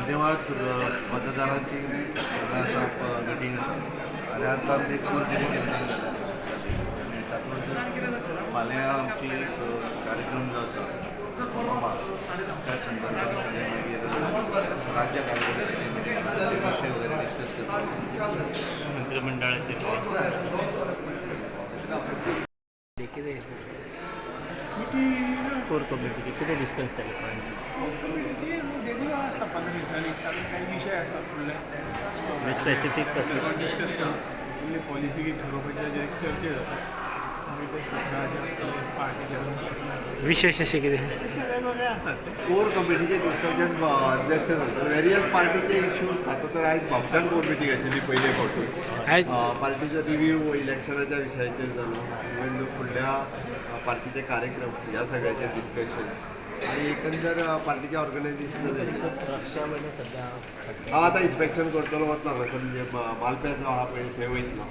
धन्यवाद. मतदारांची आसा मिटींग आसा आनी आज आमची कोर मिटींग जाली आनी तातूंत फाल्यां आमची एक कार्यक्रम जो आसा त्या संदर्भात आनी मागीर राज्य कार्यकारिणीची मिटींग आसा, ते विशय वगैरे डिस्कस करतात. मंत्रिमंडळाचे कितें कोर कमिटीचे कितें डिस्कस जालें पॉयंट्स? ते रेगुलर आसता. 15 दिसांनी साधारण काही विशय आसतात फुडले. स्पेसिफीक कसले? डिस्कस करून फुडली पॉलिसी कितें ठरोवपाची ताजेर एक चर्चा जाता. मागीर ते सगळ्याचे आसतले, पार्टीचे आसतले. विशेष अशें कितें? तशे वेगवेगळे आसात ते. कोर कमिटीचे डिस्कशन अध्यक्ष जाता. वेरियस पार्टीचे इश्यूज. आतां तर आयज म्हापशान कोर मिटींग आशिल्ली पयले फावटी. आयज पार्टीचो रिव्यू इलेक्शनाच्या विशयाचेर जालो. इवन फुडल्या पार्टीचे कार्यक्रम ह्या सगळ्याचेर डिस्कशन्स आनी एकंदर पार्टीच्या ऑर्गनायझेशनाचेर. सध्या हांव आतां इन्स्पेक्शन करतलो, वतलो हांगासर, म्हणजे मालप्या जो आहा पळय थंय वयतलो.